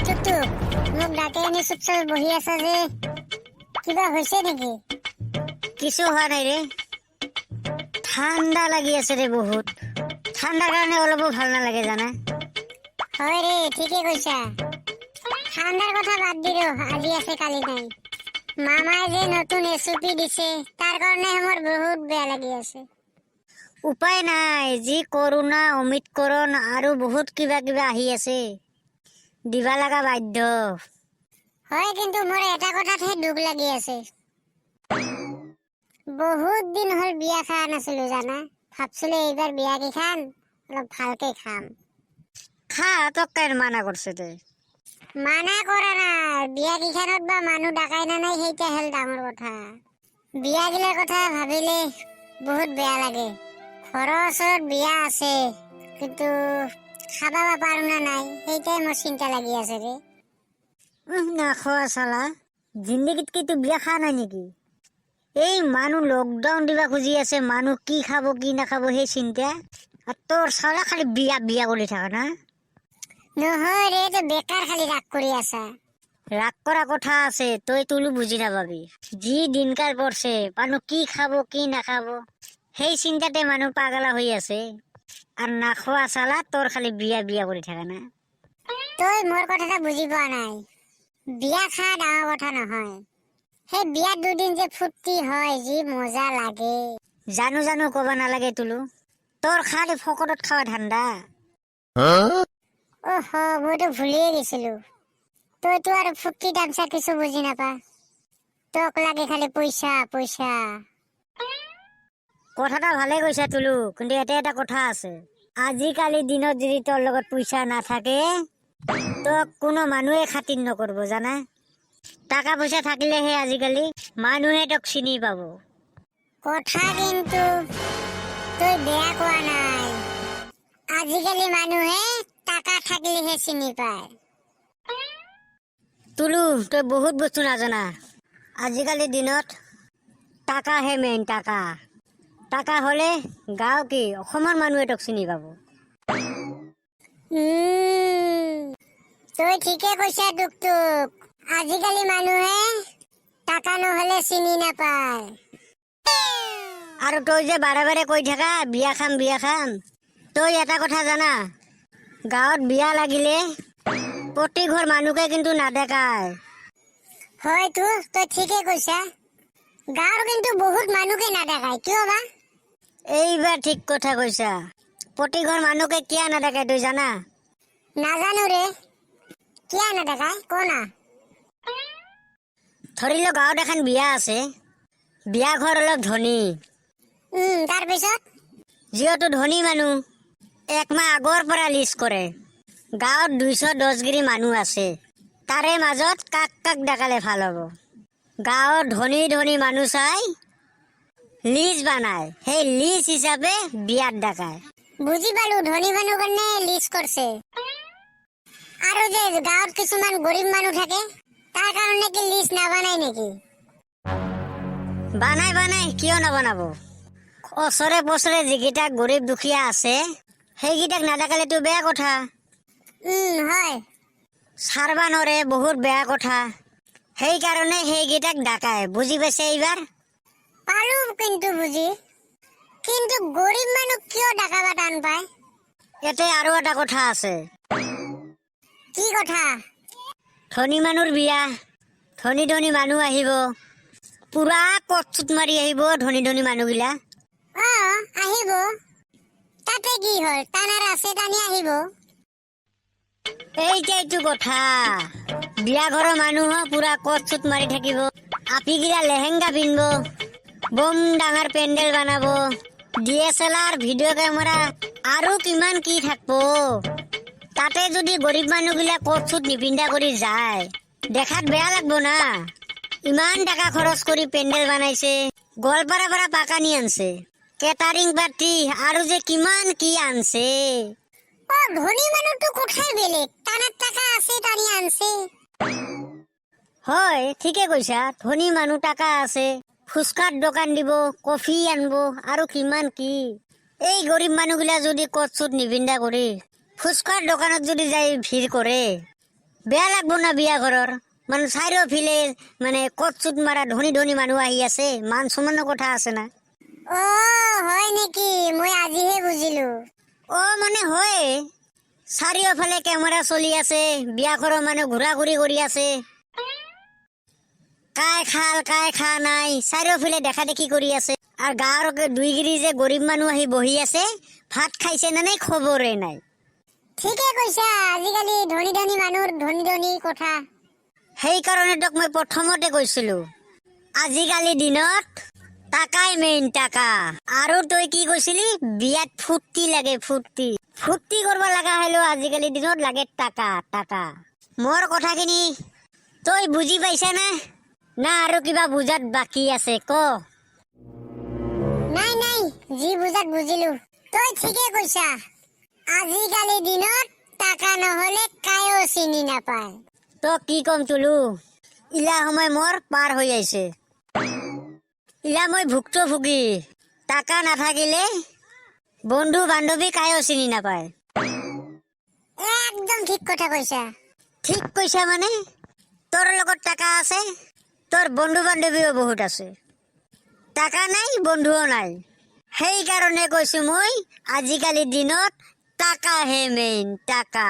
টুকটুক, মোক ডাকে আনি চুপচাপ বহি আছা যে, কিবা হৈছে নেকি? কিছু হোৱা নাই ৰে। ঠাণ্ডা লাগি আছে ৰে বহুত। ঠাণ্ডাৰ কাৰণে অলপো ভাল নালাগে জানা। হয় ৰে, ঠিকে কৈছা। ঠাণ্ডাৰ কথা বাদ দি ৰ, আজি আছে কালি নাই। মামাই যে নতুন এছঅ'পি দিছে, তাৰ কাৰণে মোৰ বহুত বেয়া লাগি আছে। উপায় নাই, যি কৰোণা, অমিক্ৰন আৰু বহুত কিবা কিবা আহি আছে, দিবা লগা বাধ্য। হয়, কিন্তু মোৰ এটা কথাতহে দুখ লাগি আছে। বহুত দিন হ'ল বিয়া খোৱা নাছিলো জানা। ভাবছিলো এইবাৰ বিয়া কেইখান অলপ ভালকে খাম। খা, তোক কাই মানা কৰিছে তে? মানা কৰা নাই। বিয়া কেইখানত বা মানুহ ডাকাই না নাই, সেইটা হ'ল ডাঙৰ কথা। বিয়া গিলাৰ কথা ভাবিলে বহুত বেয়া লাগে। ঘৰৰ ওচৰত বিয়া আছে, কিন্তু খাব বা পাৰো না নাই, সেইটাই মোৰ চিন্তা লাগি আছে ৰে। নাখোৱা চালা, জিন্দগীত কি তুই বিয়া খোৱা নাই নেকি? এই মানুহ লকডাউন দিবা খুজি আছে, মানুহ কি খাব কি নাখাব সেই চিন্তা, আৰু তোৰ চালা খালি বিয়া বিয়া কৰি থাকা না। নহয় ৰে, তই বেকাৰ খালি ৰাগ কৰি আছা। ৰাগ কৰা কথা আছে, তই তুলো বুজি নাপাবি। যি দিনকাল পৰছে, মানুহ কি খাব কি নাখাব সেই চিন্তাতে মানুহ পাগলা হৈ আছে, আৰু নাখোৱা চালা তোৰ খালি বিয়া বিয়া কৰি থাকা না। তই মোৰ কথাটা বুজি পোৱা নাই। বিয়া খোৱা ডাঙৰ কথা নহয়, সেই বিয়াত দুদিন যে ফূৰ্তি হয়, যি মজা লাগে। জানো জানো, ক'ব নালাগে তুলো। তোৰ খালি ফকটত খাৱা ধান্দা। অহ, মইতো ভুলিয়ে গৈছিলো। তইতো আৰু ফূৰ্তি তামচা কিছু বুজি নাপা। তোক লাগে খালি পইচা পইচা। কথাটা ভালে কৈছা তুলো, কিন্তু ইয়াতে এটা কথা আছে। আজিকালি দিনত যদি তোৰ লগত পইচা নাথাকে, তোক কোনো মানুহে খাতিৰ নকৰিব জানা। টকা পইচা থাকিলেহে আজিকালি মানুহে তোক চিনি পাব। কথা কিন্তু তই বেয়া কোৱা নাই। আজিকালি মানুহে টাকা থাকিলেহে চিনি পায়। তুলু, তই বহুত বস্তু নাজানা। আজিকালি দিনত টাকাহে মেইন, টাকা। টাকা হ'লে গাঁও কি অসমৰ মানুহে তোক চিনি পাব। তই ঠিকে কৈছা টুকটুক। আজিকালি মানুহে টাকা নহ'লে চিনি নাপায়। আৰু তই যে বাৰে বাৰে কৈ থাকা বিয়া খাম বিয়া খাম, তই এটা কথা জানা? গাঁৱত বিয়া লাগিলে প্ৰতি ঘৰ মানুহকে কিন্তু নাডেকায়। হয়তো, তই ঠিকে কৈছা। গাঁৱৰ কিন্তু বহুত মানুহকে নাদেখায়, কিয় বা? এইবাৰ ঠিক কথা কৈছা। প্ৰতি ঘৰ মানুহকে কিয় নাডেকায় তই জানা? নাজানো ৰে, কিয় নেদেখায়, ক না। ধৰি ল গাঁৱত এখন বিয়া আছে, বিয়া ঘৰ অলপ ধনী। তাৰপিছত? যিহেতু ধনী মানুহ, একমাহ আগৰ পৰা লিষ্ট কৰে। গাঁৱত 210 গিৰি মানুহ আছে, তাৰে মাজত কাক কাক ডাকালে ভাল হ'ব। গাঁৱৰ ধনী ধনী মানুহ চাই লিষ্ট বানায়, সেই লিষ্ট হিচাপে বিয়াত ডাকায়। বুজি পালো, ধনী মানুহ কাৰণে লিষ্ট কৰিছে। আৰু যে গাঁৱত কিছুমান গৰীব মানুহ থাকে, তাৰ কাৰণে কি লিষ্ট নাবানাই নেকি? বানাই বানাই, কিয় নবনাব? ওচৰে পচৰে যিকেইটা গৰীব দুখীয়া আছে, সেইকেইটাক নাডাকালেতো বেয়া কথা। হয়। চাৰবা নৰে, বহুত বেয়া কথা। সেইকাৰণে সেইকেইটাক ডাকায়, বুজি পাইছে এইবাৰ? পালো কিন্তু বুজি, কিন্তু গৰীব মানুহ কিয় ডাকাবা টান পায়? ইয়াতে আৰু এটা কথা আছে। কি কথা? ধনী মানুহৰ বিয়া, ধনী ধনী মানুহ আহিব, পুৰা কট চুট মাৰি আহিব ধনী ধনী মানুহগিলা। অ, আহিব, তাতে কি হ'ল? টানাৰ আছে, টানি আহিব। এইটাইতো কথা। বিয়া ঘৰৰ মানুহ পুৰা কট চুট মাৰি থাকিব, আপিগিলা লেহেংগা পিন্ধিব, বম ডাঙৰ পেণ্ডেল বনাব, ডিএছএলআৰ, ভিডিঅ' কেমেৰা আৰু কিমান কি থাকব। তাতে যদি গৰীব মানুহগিলা কট চুট নিপিন্ধা কৰি যায়, দেখাত বেয়া লাগব না। ইমান টকা খৰচ কৰি পেণ্ডেল বনাইছে, গোৱালপাৰা পৰা পাকানি আনছে, কেটাৰিং পাৰ্টি আৰু যে কিমান কি আনছে। অ, ধনী মানুহটো কথাই বেলেগ। টানাৰ টাকা আছে, টানি আনছে। হয়, ঠিকে কৈছা। ধনী মানুহ, টকা আছে, ফুচকাৰ দোকান দিব, কফি আনব আৰু কিমান কি। এই গৰীব মানুহগিলা যদি কট চুট নিপিন্ধা কৰি ফুচকাৰ দোকানত যদি যাই ভিৰ কৰে, বেয়া লাগব না বিয়া ঘৰৰ মানে চাৰিওফালে মানে কট চুট মাৰা ধনী ধনী মানুহ আহি আছে, মান সন্মানৰ কথা আছে না। অ, হয় নেকি? মই আজিহে বুজিলো। অ, মানে হয়, চাৰিওফালে কেমেৰা চলি আছে, বিয়া ঘৰৰ মানুহ ঘূৰা ঘূৰি কৰি আছে, কাই খাল কাই খা নাই চাৰিওফালে দেখা দেখি কৰি আছে। আৰু গাঁৱৰ দুইগিৰি যে গৰীব মানুহ আহি বহি আছে, ভাত খাইছে নে নাই খবৰে নাই। ঠিকে কৈছা, আজিকালি ধনী ধনী মানুহৰ ধনী ধনী কথা। সেইকাৰণে তোক মই প্ৰথমতে কৈছিলো, আজিকালি দিনত টাকাই মেইন, টাকা। আৰু তই কি কৈছিলি? বিয়াত ফূৰ্তি লাগে, ফূৰ্তি ফূৰ্তি কৰিব লগা হ'লেও আজিকালি দিনত লাগে টাকা, টাকা। মোৰ কথাখিনি তই বুজি পাইছা না, না আৰু কিবা বুজাত বাকী আছে ক? নাই নাই, যি বুজাত বুজিলো। তই ঠিকে কৈছা, আজিকালি দিনত টাকা নহলে কায়ো চিনি নাপায়। তই কি ক'ম তুলু, ইলা সময় মোৰ পাৰ হৈ আহিছে। ইলা মই ভুক্তভোগী। টাকা নাথাকিলে বন্ধু বান্ধৱী কায়ো চিনি নাপায়। একদম ঠিক কথা কৈছা। ঠিক কৈছা মানে তোৰ লগত টাকা আছে, তোৰ বন্ধু বান্ধৱীও বহুত আছে। টাকা নাই, বন্ধুও নাই। সেইকাৰণে কৈছো মই, আজিকালি দিনত টাকাহে মেইন, টাকা।